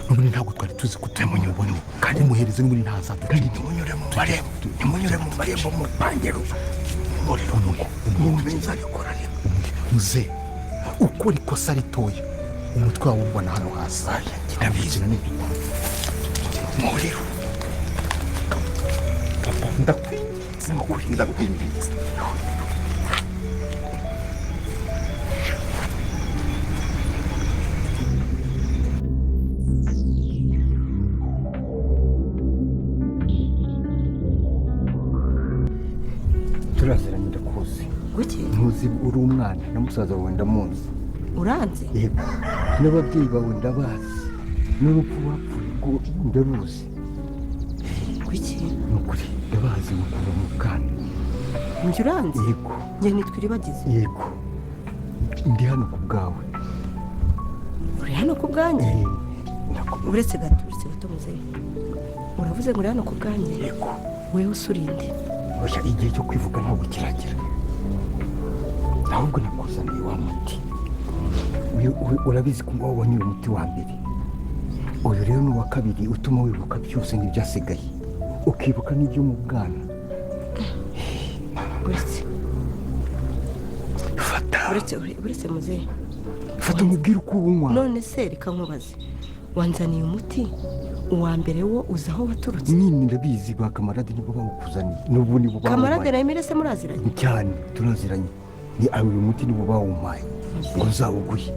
N'ubundi ntabwo twari tuzi ko turamubona, kandi muhereze n'ubundi ntazaduca. Kandi ntimunyure mu marembo, ntimunyure mu marembo, mupangiro umuriro nuko mwumve nzabikora rero. Muze ukora ikosa ritoya, umutwe wawe ubona hano hasi. Ndabizi. Umuriro. Papa, ndakwinginze, ndakwinginze. Turaziranye, ndakuzi. Guki? Ntuzi uri umwana na musaza wawe ndamuzi. Uranzi? Yego, n'ababyeyi bawe ndabazi, n'urupfu bapfuye rwo ndaruzi. Guki? Ni ukuri ndabazi mukura mu bwana. Njye uranzi? Yego. Njye nitwa Iribagiza. Yego, ndi hano ku bwawe. Uri hano ku bwanjye? Eh, Uretse gato, uretse gato muzehe, uravuze ngo uri hano ku bwanjye? Yego. Wewe usurinde? Oya, igihe cyo kwivuga ntabwo kiragera, ahubwo nakuzaniye wa muti. Urabizi ko wabonye uyu muti wa mbere, uyu rero ni uwa kabiri utuma wibuka byose n'ibyasigaye, ukibuka n'ibyo mu bwana. Uretse. Fata. Uretse, uretse muzehe. Fata umubwire uko uwunywa. None se reka nkubaze, wanzaniye umuti uwa mbere, wo uzi aho waturutse? Nyine ndabizi, ba kamarade nibo bawukuzaniye, n'ubu nibo Kamarade bawumpaye. na Emile se muraziranye? Cyane, turaziranye. Ni uyu muti nibo bawumpaye ngo nzawuguhe.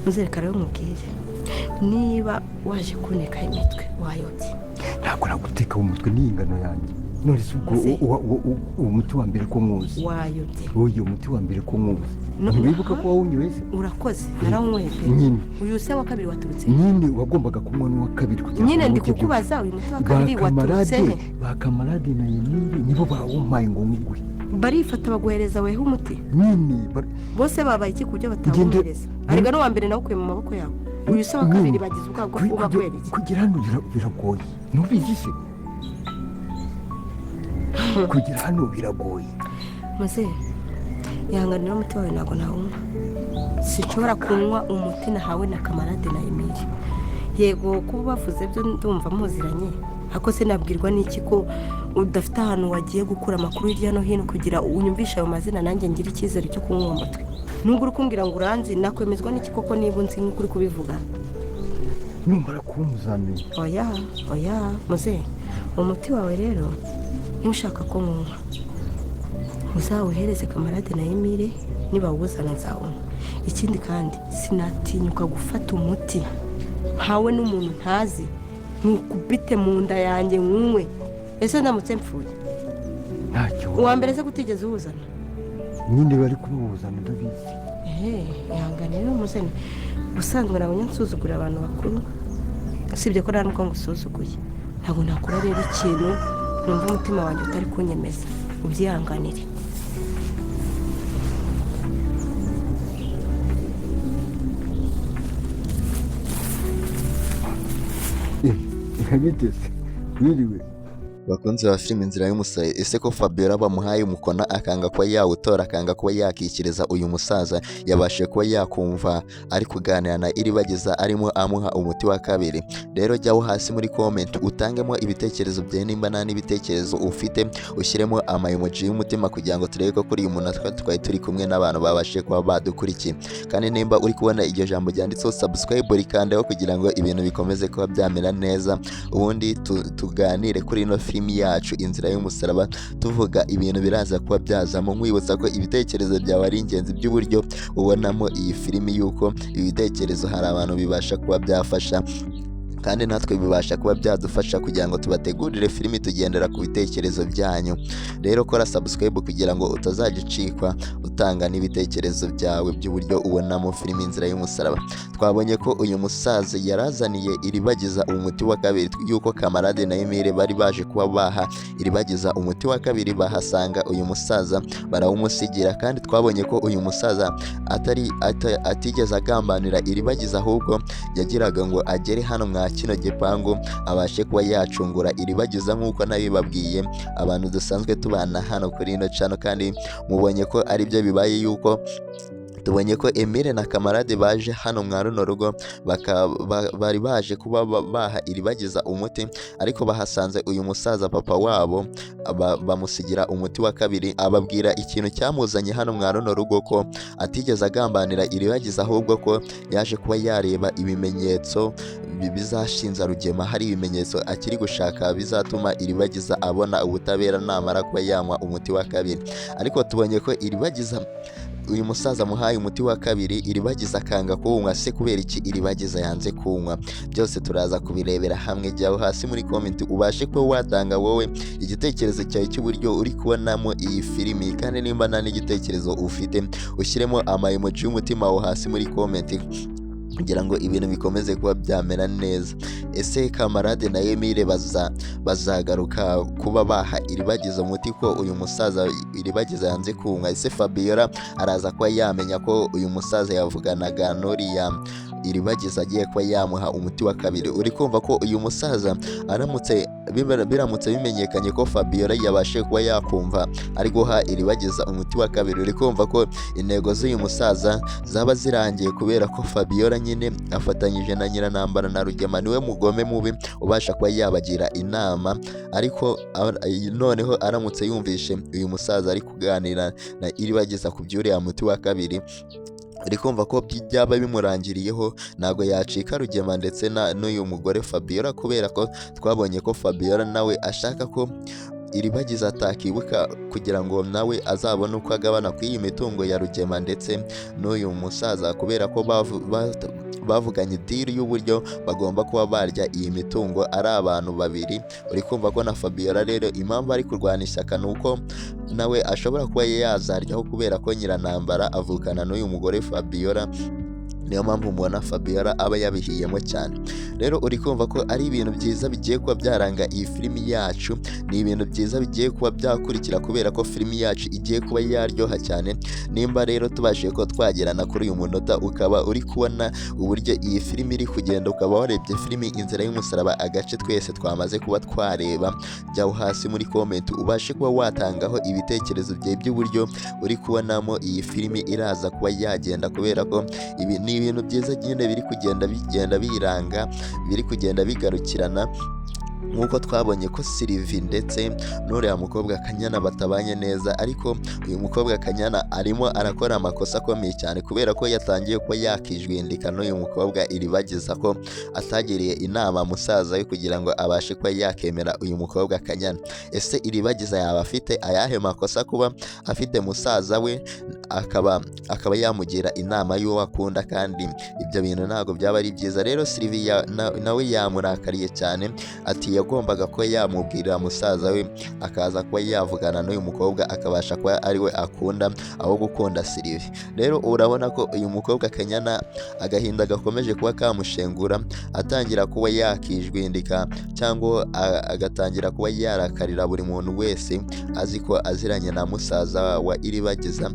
Muzehe, reka rero nkubwire, niba waje kuneka imitwe wayobye. Ntabwo naguteka mu mutwe n'iyi ngano yanjye. None se ubwo Muzehe. uwo muti wa mbere ko mwuzi? Wayobye. Uyu muti wa mbere ko mwuzi? No. Ntiwibuka ko wawunyoye se? Urakoze, narawunyweye pe. Nyine. Uyu se wa kabiri waturutse he? Nyine wagombaga kunywa n'uwa kabiri kugira ngo Nyine ndi uwuge. kukubaza, uyu muti wa Ba kabiri waturutse kamarade he? Ba kamarade na Emile nibo bawumpaye ngo nywuguhe. Barifata baguhereza weho umuti? Nyine Bose babaye iki ku buryo batawuhereza? Arega n'uwa mbere nawukuye mu maboko yawe. Uyu se wa Nyine. kabiri bagize ubwago ubakwera iki? Kugera hano biragoye, ntubizi se? Kugera hano biragoye. Muzehe, ihanganira umuti wawe ntabwo nawunywa. Sinshobora kunywa umuti nahawe na kamarade na Emile. Yego, kuba bavuze byo ndumva muziranye, ariko se nabwirwa n'iki ko udafite ahantu wagiye gukura amakuru hirya no hino kugira unyumvishe ayo mazina, nanjye ngire icyizere cyo kunywa uwo mutwe? Nubwo uri kumbwira ngo uranzi, nakwemezwa n'iki koko niba unzi nk'uko uri kubivuga? Numara kuba umuzamini. Oya, oya muzehe, umuti wawe rero niba ushaka ko nkunywa, uzawuhereze kamarade na Emile, nibawuzana nzawunywa. Ikindi kandi, sinatinyuka gufata umuti nkawe n'umuntu ntazi ntukubite mu nda yanjye nkunywe. Ese ndamutse mpfuye? Ntacyo. Uwa mbere se kutigeze uwuzana? Nyine bari kubiwuzana, ndabizi. Ehe, ihangane rero muzehe, ubusanzwe nabonye nsuzugura abantu bakuru, usibye ko nta nubwo ngusuzuguye. Ntabwo nakora rero ikintu numva umutima wanjye utari kunyemeza, ubyihanganire. Biteze wiriwe. Bakunzi ba filime Inzira y'Umusaraba, ese ko Fabiola bamuhaye umukono akanga kuba yawutora, akanga kuba yakikiriza uyu musaza, yabashije kuba yakumva ari kuganira na Iribagiza arimo amuha umuti wa kabiri? Rero jyaho hasi muri comment utangemo ibitekerezo byawe, nimba nta n'ibitekerezo ufite ushyiremo ama emoji y'umutima kugira ngo turebe ko kuri uyu munota twari turi kumwe n'abantu babashije kuba badukurikiye. Kandi nimba uri kubona iryo jambo ryanditseho subscribe, rikandeho kugira ngo ibintu bikomeze kuba byamera neza, ubundi tuganire kuri ino filimi yacu Inzira y'Umusaraba, tuvuga ibintu biraza kuba byazamo. Nkwibutsa ko ibitekerezo byawe ari ingenzi by'uburyo ubonamo iyi filimi, yuko ibitekerezo hari abantu bibasha kuba byafasha, kandi natwe bibasha kuba byadufasha kugira ngo tubategurire filimi tugendera ku bitekerezo byanyu. Rero kora subscribe kugira ngo utazajya ucikwa, utanga n'ibitekerezo byawe by'uburyo ubonamo filimi Inzira y'Umusaraba. Twabonye ko uyu musaza yarazaniye Iribagiza umuti wa kabiri, yuko kamarade na Emile bari baje kuba baha Iribagiza umuti wa kabiri, bahasanga uyu musaza barawumusigira. Kandi twabonye ko uyu musaza atari atigeze agambanira Iribagiza, ahubwo yagiraga ngo agere hano mwa kino gipangu abashe kuba yacungura Iribagiza, nk'uko nabibabwiye abantu dusanzwe tubana hano kuri ino cano. Kandi mubonye ko aribyo bibaye, yuko Tubonye ko Emile na Kamarade baje hano mwa runo rugo, bari baje kuba baha Iribagiza umuti, ariko bahasanze uyu musaza papa wabo, bamusigira umuti wa kabiri. Ababwira ikintu cyamuzanye hano mwa runo rugo, ko atigeze agambanira Iribagiza, ahubwo ko yaje kuba yareba ibimenyetso bizashinza Rugema. Hari ibimenyetso akiri gushaka bizatuma Iribagiza abona ubutabera namara kuba yanywa umuti wa kabiri. Ariko tubonye ko Iribagiza, uyu musaza amuhaye umuti wa kabiri, Iribagiza akanga kuwunywa. Se kubera iki Iribagiza yanze kuwunywa? Byose turaza kubirebera hamwe. Jyaho hasi muri comment ubashe kuba watanga wowe igitekerezo cyawe cy'uburyo uri kubonamo iyi filimi, kandi nimba nta n'igitekerezo ufite, ushyiremo ama emoji y'umutima aho hasi muri comment kugira ngo ibintu bikomeze kuba byamera neza. Ese Kamarade na Emile bazagaruka kuba baha Iribagiza umuti ko uyu musaza Iribagiza yanze kunywa? Ese Fabiola araza kuba yamenya ko uyu musaza yavuganaga n'uriya Iribagiza agiye kuba yamuha umuti wa kabiri? Uri kumva ko uyu musaza aramutse biramutse bimenyekanye ko Fabiola yabashije kuba yakumva ari guha Iribagiza umuti wa kabiri, uri kumva ko intego z'uyu musaza zaba zirangiye, kubera ko Fabiola nyine afatanyije na Nyiranambara na Rugema, niwe mugome mubi ubasha kuba yabagira inama. Ariko noneho aramutse yumvishe uyu musaza ari kuganira na Iribagiza ku by'uriya muti wa kabiri, uri kumva ko byaba bimurangiriyeho, ntabwo yacika Rugema ndetse n'uyu mugore Fabiola, kubera ko twabonye ko Fabiola nawe ashaka ko Iribagiza atakibuka kugira ngo nawe azabone uko agabana ku iyi mitungo ya Rugema ndetse n'uyu musaza, kubera ko bavuganye deal y'uburyo bagomba kuba barya iyi mitungo ari abantu babiri. Uri kumva ko na Fabiola rero impamvu ari kurwana ishyaka ni uko nawe ashobora kuba yazaryaho, kubera ko Nyiranambara avukana n'uyu mugore Fabiola. Niyo mpamvu mubona Fabiola aba yabihiyemo cyane. Rero uri kumva ko ari ibintu byiza bigiye kuba byaranga iyi filimi yacu, ni ibintu byiza bigiye kuba byakurikira, kubera ko filimi yacu igiye kuba yaryoha cyane. Nimba rero tubashije ko twagerana kuri uyu munota, ukaba uri kubona uburyo iyi filimi iri kugenda, ukaba warebye filimi Inzira y'Umusaraba agace twese twamaze kuba twareba, jya hasi muri comment ubashe kuba watangaho ibitekerezo byawe by'uburyo uri kubonamo iyi filimi iraza kuba yagenda, kubera ko ibi ni ibintu byiza nyine biri kugenda bigenda biranga, biri kugenda bigarukirana. Nk'uko twabonye ko Sylvie ndetse n'uriya mukobwa Kanyana batabanye neza, ariko uyu mukobwa Kanyana arimo arakora amakosa akomeye cyane, kubera ko yatangiye kuba yakijwindika n'uyu mukobwa Iribagiza, ko atagiriye inama musaza we kugira ngo abashe kuba yakemera uyu mukobwa Kanyana. Ese Iribagiza yaba afite ayahe makosa kuba afite musaza we akaba yamugira inama y'uwo akunda? Kandi ibyo bintu ntabwo byaba ari byiza. Rero Sylvie nawe yamurakariye cyane, ati yagombaga kuba yamubwirira musaza we akaza kuba yavugana n'uyu mukobwa, akabasha kuba ari we akunda aho gukunda Sylvie. Rero urabona ko uyu mukobwa Kanyana agahinda gakomeje kuba kamushengura, atangira kuba yakijwindika cyangwa agatangira kuba yarakarira buri muntu wese azi ko aziranye na musaza wa Iribagiza.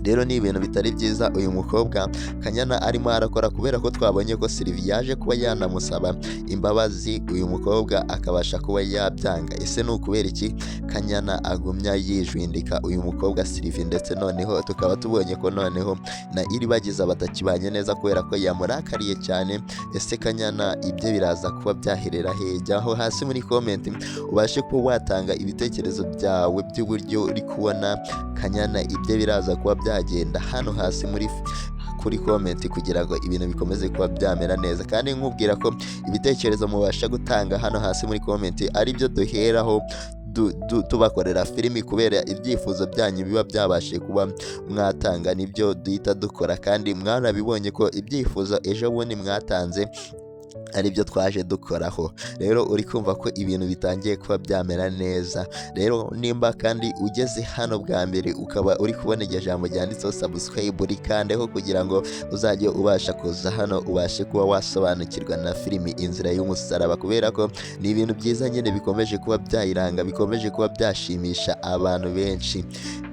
Rero ni ibintu bitari byiza uyu mukobwa Kanyana arimo arakora, kubera ko twabonye ko Sylvie yaje kuba yanamusaba imbabazi, uyu mukobwa akabasha kuba yabyanga. Ese ni ukubera iki Kanyana agumya yijwindika uyu mukobwa Sylvie? Ndetse noneho tukaba tubonye ko noneho na Iribagiza batakibanye neza kubera ko yamurakariye cyane. Ese Kanyana ibyo biraza kuba byaherera he? Jyaho hasi muri comment ubashe kuba watanga ibitekerezo byawe by'uburyo uri kubona Kanyana ibyo biraza kuba byagenda hano hasi kuri comment, kugira ngo ibintu bikomeze kuba byamera neza. Kandi nkubwira ko ibitekerezo mubasha gutanga hano hasi muri comment ari byo duheraho tubakorera filimi, kubera ibyifuzo byanyu biba byabashije kuba mwatanga nibyo duhita dukora. Kandi mwarabibonye ko ibyifuzo ejo bundi mwatanze aribyo twaje dukoraho. Rero uri kumva ko ibintu bitangiye kuba byamera neza. Rero nimba kandi ugeze hano bwa mbere, ukaba uri kubona iryo jambo ryanditseho subscribe, rikandeho kugira ngo uzajye ubasha kuza hano ubashe kuba wasobanukirwa na filimi Inzira y'Umusaraba, kubera ko ni ibintu byiza nyine bikomeje kuba byayiranga, bikomeje kuba byashimisha abantu benshi.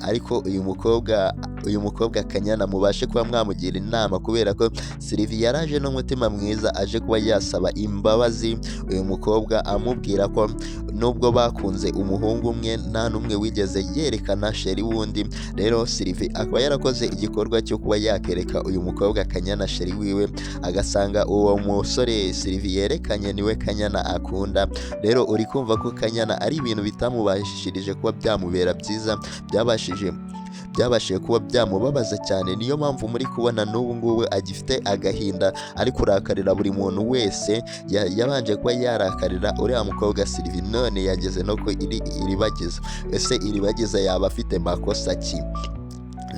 Ariko uyu mukobwa Uyu mukobwa Kanyana mubashe kuba mwamugira inama, kubera ko Sylvie yaraje n'umutima mwiza, aje kuba yasaba imbabazi uyu mukobwa, amubwira ko nubwo bakunze umuhungu umwe nta n'umwe wigeze yerekana chéri wundi. Rero Sylvie akaba yarakoze igikorwa cyo kuba yakereka uyu mukobwa Kanyana chéri wiwe, agasanga uwo musore Sylvie yerekanye niwe Kanyana akunda. Rero uri kumva ko Kanyana ari ibintu bitamubashirije kuba byamubera byiza, byabashije kuba byamubabaza cyane. Niyo mpamvu muri kubona n'ubu ngubu agifite agahinda, ari kurakarira buri muntu wese. Yabanje kuba yarakarira uriya mukobwa Sylvie, none yageze no ku iri Iribagiza. Ese Iribagiza yaba afite makosa ki?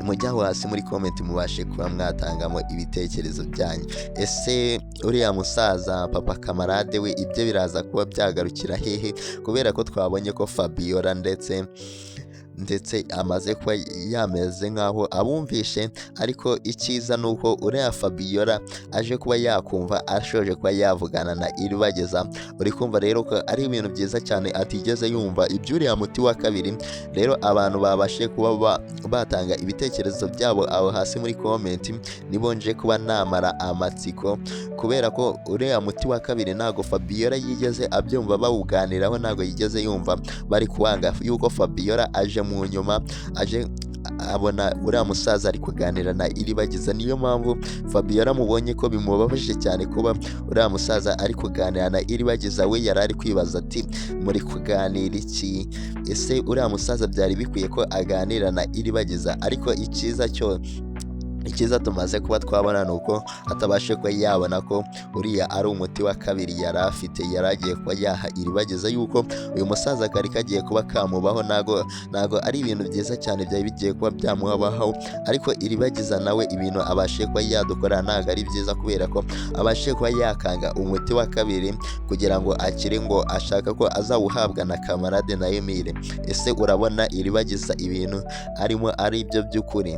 Mujya aho hasi muri comment mubashe kuba mwatangamo ibitekerezo byanyu. Ese uriya musaza papa Kamarade we ibyo biraza kuba byagarukira hehe? Kubera ko twabonye ko Fabiola ndetse amaze kuba yameze nk'aho abumvishe, ariko icyiza ni uko uriya Fabiola aje kuba yakumva ashoje kuba yavugana na Iribageza. Uri kumva rero ko ari ibintu byiza cyane, atigeze yumva iby'uriya muti wa kabiri. Rero abantu babashe kuba batanga ibitekerezo byabo aho hasi muri comment, nibo nje kuba namara amatsiko, kubera ko uriya muti wa kabiri ntabwo Fabiola yigeze abyumva bawuganiraho, ntabwo yigeze yumva bari kuwanga, yuko Fabiola aje mu nyuma, aje abona uriya musaza ari kuganira na Iribagiza. Niyo mpamvu Fabiola amubonye ko bimubabaje cyane kuba uriya musaza ari kuganira na Iribagiza. We yari ari kwibaza ati: "Muri kuganira iki? Ese uriya musaza byari bikwiye ko aganira na Iribagiza?" Ariko icyiza cyo, icyiza tumaze kuba twabona ni uko atabashe kuba yabona ko uriya ari umuti wa kabiri yari afite, yari agiye kuba yaha Iribagiza, yuko uyu musaza kari kagiye kuba kamubaho. Ntago ari ibintu byiza cyane byari bigiye kuba byamubaho, ariko Iribagiza nawe ibintu abashe kuba yadukora ntabwo ari byiza, kubera ko abashe kuba yakanga umuti wa kabiri kugira ngo akire, ngo ashaka ko azawuhabwa na Kamarade na Emile. Ese urabona Iribagiza ibintu arimo ari byo by'ukuri?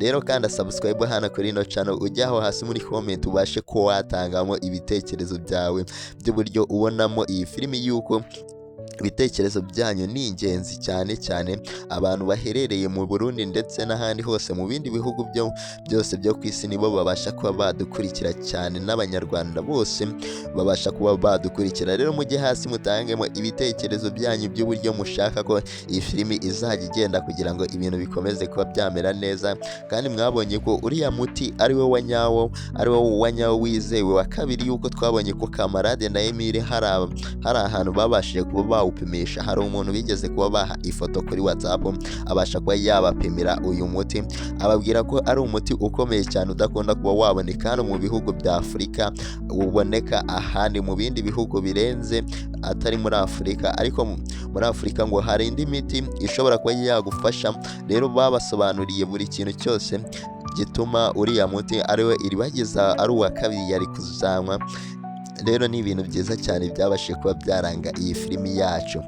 Rero kandi subscribe hano kuri ino channel, ujye aho hasi muri comment ubashe kuba watangamo ibitekerezo byawe by'uburyo ubonamo iyi filimi, yuko ibitekerezo byanyu ni ingenzi cyane cyane abantu baherereye mu Burundi ndetse n'ahandi hose mu bindi bihugu byo byose byo ku isi, nibo babasha kuba badukurikira cyane, n'Abanyarwanda bose babasha kuba badukurikira. Rero mujye hasi mutangemo ibitekerezo byanyu by'uburyo mushaka ko iyi filimi izajya igenda kugira ngo ibintu bikomeze kuba byamera neza. Kandi mwabonye ko uriya muti ari we wa nyawo, ari wo wa nyawo wizewe wa kabiri, yuko twabonye ko Kamarade na Emile hari ahantu babashije kuba bawupimisha. Hari umuntu bigeze kuba baha ifoto kuri WhatsApp, abasha kuba yabapimira uyu muti, ababwira ko ari umuti ukomeye cyane udakunda kuba waboneka hano mu bihugu bya Afurika, uboneka ahandi mu bindi bihugu birenze atari muri Afurika. Ariko muri Afurika ngo hari indi miti ishobora kuba yagufasha. Rero babasobanuriye buri kintu cyose gituma uriya muti ariwe Iribagiza ari uwa kabiri yari kuzanywa. Rero ni ibintu byiza cyane byabashije kuba byaranga iyi filimi yacu.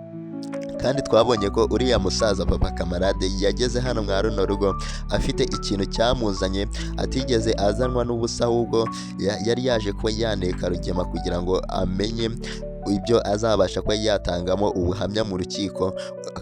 Kandi twabonye ko uriya musaza papa Kamarade yageze hano mwa runo rugo afite ikintu cyamuzanye, atigeze azanwa n'ubusa, ahubwo yari yaje kuba yaneka Rugema kugira ngo amenye ibyo azabasha kuba yatangamo ubuhamya mu rukiko,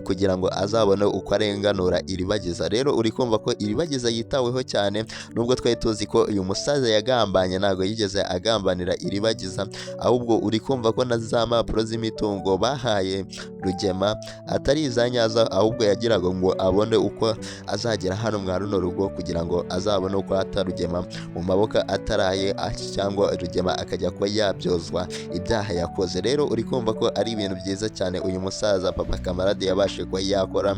kugira ngo azabone uko arenganura Iribagiza. Rero uri kumva ko Iribagiza yitaweho cyane, nubwo twari tuzi ko uyu musaza yagambanye, ntabwo yigeze agambanira Iribagiza. Ahubwo uri kumva ko na za mpapuro z'imitungo bahaye Rugema atari iza nyazo, ahubwo yagiraga ngo abone uko azagera hano mwa runo rugo, kugira ngo azabone uko ata Rugema mu maboko ataraye, cyangwa Rugema akajya kuba yabyozwa ibyaha yakoze. Rero uri kumva ko ari ibintu byiza cyane uyu musaza papa Kamarade yabashije kuba yakora,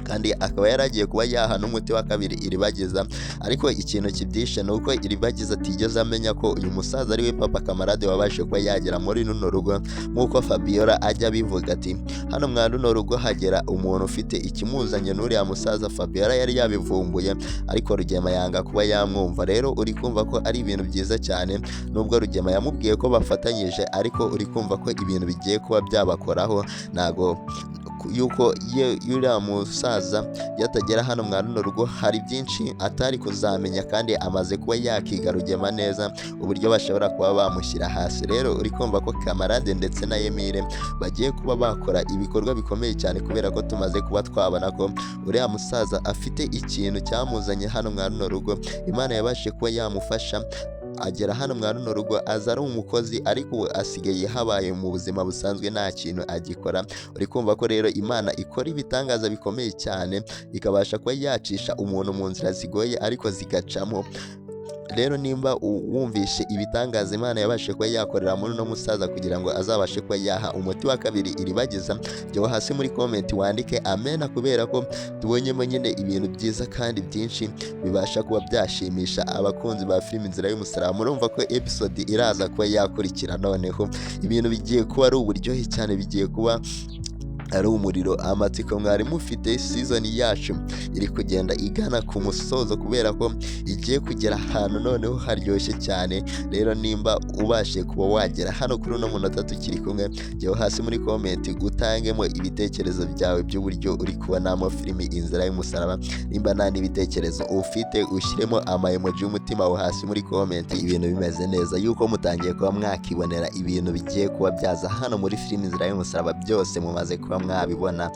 kandi akaba yaragiye kuba yaha n'umuti wa kabiri Iribagiza. Ariko ikintu kibyishe ni uko Iribagiza atigeze amenya ko uyu musaza ari we papa Kamarade wabashije kuba yagera muri runo rugo, nk'uko Fabiola ajya abivuga ati: "Hano mwa runo rugo hagera umuntu ufite ikimuzanye." N'uriya musaza Fabiola yari yabivumbuye, ariko Rugema yanga kuba yamwumva. Rero uri kumva ko ari ibintu byiza cyane, nubwo Rugema yamubwiye ko bafatanyije, ariko uri kumva ko ibintu bigiye kuba byabakoraho. Ntago Yuko yuriya musaza yatagera hano mwa runo rugo, hari byinshi atari kuzamenya, kandi amaze kuba yakiga Rugema neza uburyo bashobora kuba bamushyira hasi. Rero uri kumva ko Kamarade ndetse na Emile bagiye kuba bakora ibikorwa bikomeye cyane, kubera ko tumaze kuba twabona ko uriya musaza afite ikintu cyamuzanye hano mwa runo rugo. Imana yabashije kuba yamufasha agera hano mwa runo rugo, aza ari umukozi, ariko ubu asigaye habaye mu buzima busanzwe, nta kintu agikora. Uri kumva ko rero Imana ikora ibitangaza bikomeye cyane, ikabasha kuba yacisha umuntu mu nzira zigoye ariko zigacamo. Rero nimba wumvishe ibitangaza Imana yabashije kuba yakorera muri uno musaza kugira ngo azabashe kuba yaha umuti wa kabiri Iribagiza, jya hasi muri comment wandike amena, kubera ko tubonyemo nyine ibintu byiza kandi byinshi bibasha kuba byashimisha abakunzi ba filime Inzira y'Umusaraba. Murumva ko episode iraza kuba yakurikira noneho ibintu bigiye kuba ari uburyohe cyane, bigiye kuba ari umuriro. Amatsiko mwari mufite, season yacu iri kugenda igana ku musozo, kubera ko igiye kugera ahantu noneho haryoshye cyane. Rero nimba ubashije kuba wagera hano kuri uno munota tukiri kumwe, jya hasi muri comment utangemo ibitekerezo byawe by'uburyo uri kubonamo filimi Inzira y'Umusaraba. Nimba nta n'ibitekerezo ufite, ushyiremo ama emoji y'umutima wo hasi muri comment. Ibintu bimeze neza yuko mutangiye kuba mwakibonera ibintu bigiye kuba byaza hano muri filimi Inzira y'Umusaraba, byose mumaze kuba mwabibona.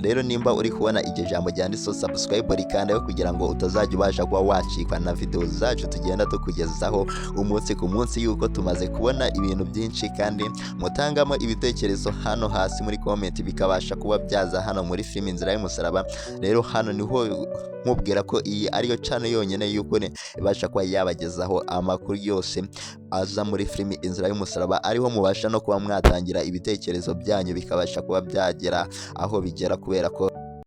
Rero nimba uri kubona iryo jambo ryanditseho subscribe, rikandaho kugira ngo utazajya ubasha kuba wacikwa na video zacu tugenda tukugezaho umunsi ku munsi, yuko tumaze kubona ibintu byinshi kandi mutangamo ibitekerezo hano hasi muri comment, bikabasha kuba byaza hano muri filimi Inzira y'Umusaraba. Rero hano niho nkubwira ko iyi ariyo channel yonyine y'ukuri ibasha kuba yabagezaho amakuru yose aza muri filimi Inzira y'Umusaraba, ariho mubasha no kuba mwatangira ibitekerezo byanyu bikabasha kuba byagera aho bigera, kubera ko